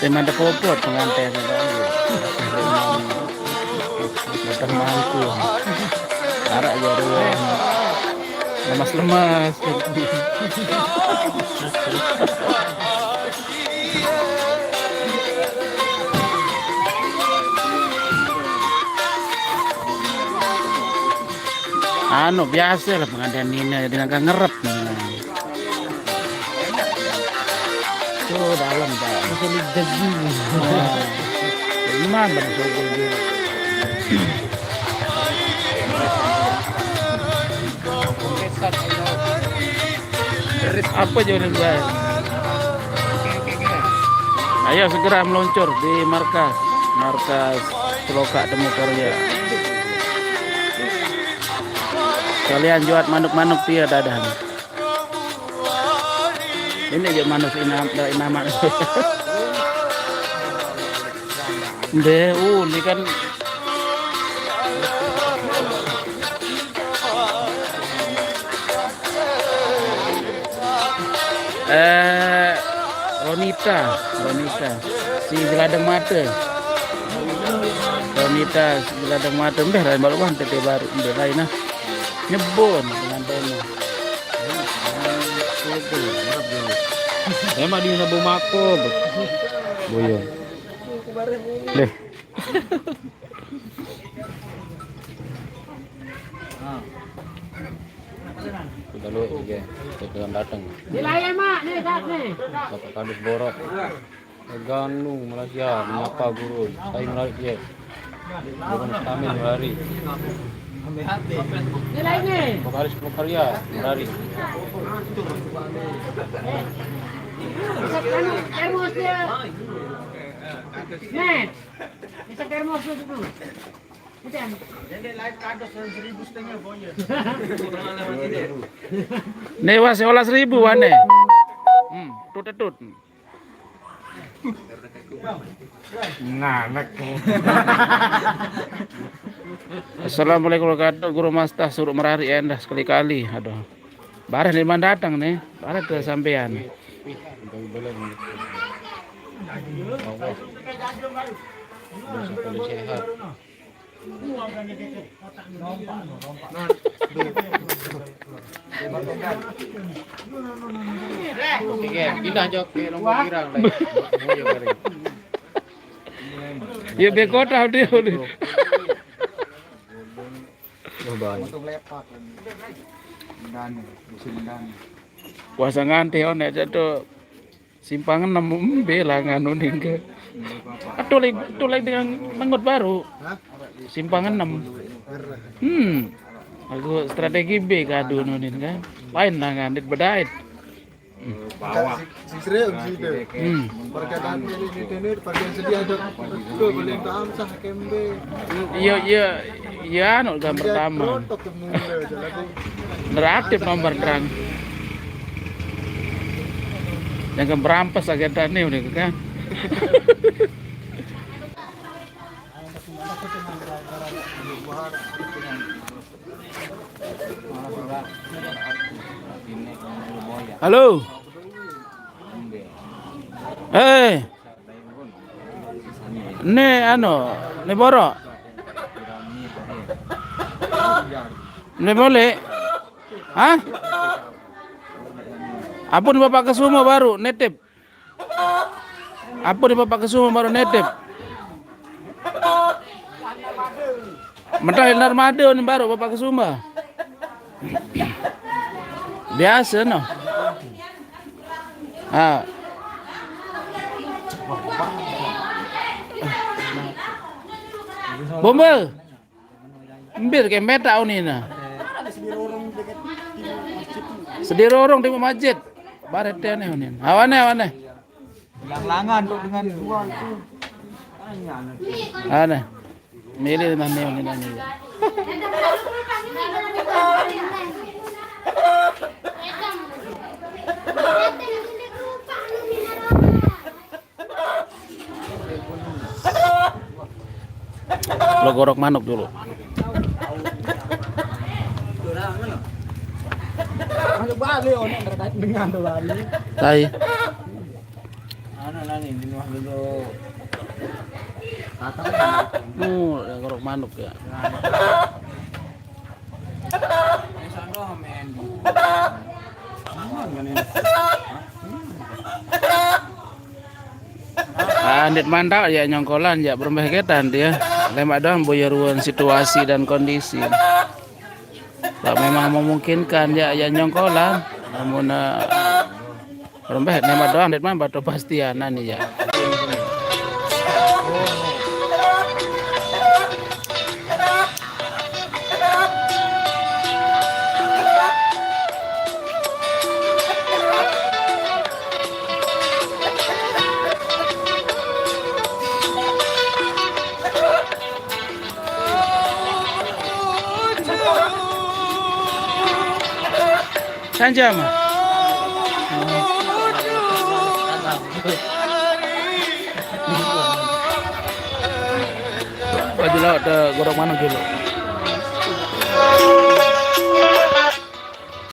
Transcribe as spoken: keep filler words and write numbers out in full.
Memang ada popot pengantin itu. Datang mangku. Arak ya ruang. Lemas-lemas. Anu, biasa lah pengantin ini dengan ngerep. Tuh, dalam, Pak. Masih di daging. Nah, gimana, Bang Sogol, dia? Apa jawabnya, Bang? Ayo segera meluncur di markas, markas Celokak Temu Karya. Kalian juat manuk-manuk dia dadah. Ini aja manuk inam, inama. Deh, uh, ini kan. Eh, Ronita, Ronita. Si Geladang Mata. Ronita, si Geladang Mata. Mbeh, lain baru, wah, tete baru, mbeh, lain, nah. Nyebon dengan demo. Emang di Nabu Mako, boyo. Deh. Udah lu, oke. Kita datang. Nilai, Mak, nih, Kak, nih. Bapak Kadus Borok. Ganu Malaysia menyapa guru. Saya menarik dia. Guru Mustamil melari. Nilai, nih. Vokalis Pekarya melari. Termos dia. Nih. Bisa termos dulu. Udah. Nih, wah, sebelas ribu, wane. Hmm, tut, tut. Nah, nek. Assalamualaikum warahmatullahi wabarakatuh. Guru Mastah suruh merari endah sekali-kali. Aduh. Bareh di mana datang nih? Bareh ke sampean. Sehat. Oke, pindah, Jok, ke Lombok Girang, deh. Iya, kali. Ya, be kota dia, udah. Oh, banyak. Untuk lepak. Dan, musim dan. Kuasa nganti, on, ya, jatuh. Simpang enam, embe lah nganu ning ke. Atau lagi, atau lagi dengan mengut baru. Hah? Simpang enam. Hmm. Aku strategi B kadu nunin kan. Lain lah kan, dit bedait. Bawah. Si, si Sri, si itu. Hmm. Perkataan ini, ini, ini, bagian sedih aja. Tuh, boleh tak amsah, kembe. Iya, iya. Iya, anu kan pertama. Protok ke mula aja, lagi. Neraktif nomor terang. Yang ke berampas agak tani udah kan. Halo. Eh. Nih, anu, nih, Borok. Nih, boleh. Hah? Ampun, Bapak Kesuma baru nitip. Ampun, Bapak Kesuma baru nitip. Mentah Narmada ni baru Bapak Kesuma. Biasa, no. Ah. Bomba. Mbir ke meta unina. Sedirorong di masjid. Baret tene unin. Awane, awane. Yang langan tuh dengan dua itu. Ane. Milih nane unin nane. Lo gorok manuk dulu. Manuk Bali, oh, ini terkait dengan tuh Bali. Tai. Anu nani di luar dulu. Kata Oh, ya, gorok manuk ya. Andit mantap ya nyongkolan ya berembeh ketan dia. Lemak doang boya ruan situasi dan kondisi. Kalau memang memungkinkan ya ya nyongkolan. Namun eh, berembeh lemak doang dit mah batu pastian nih ya. Sanjama. Baju laut gorok mana dulu?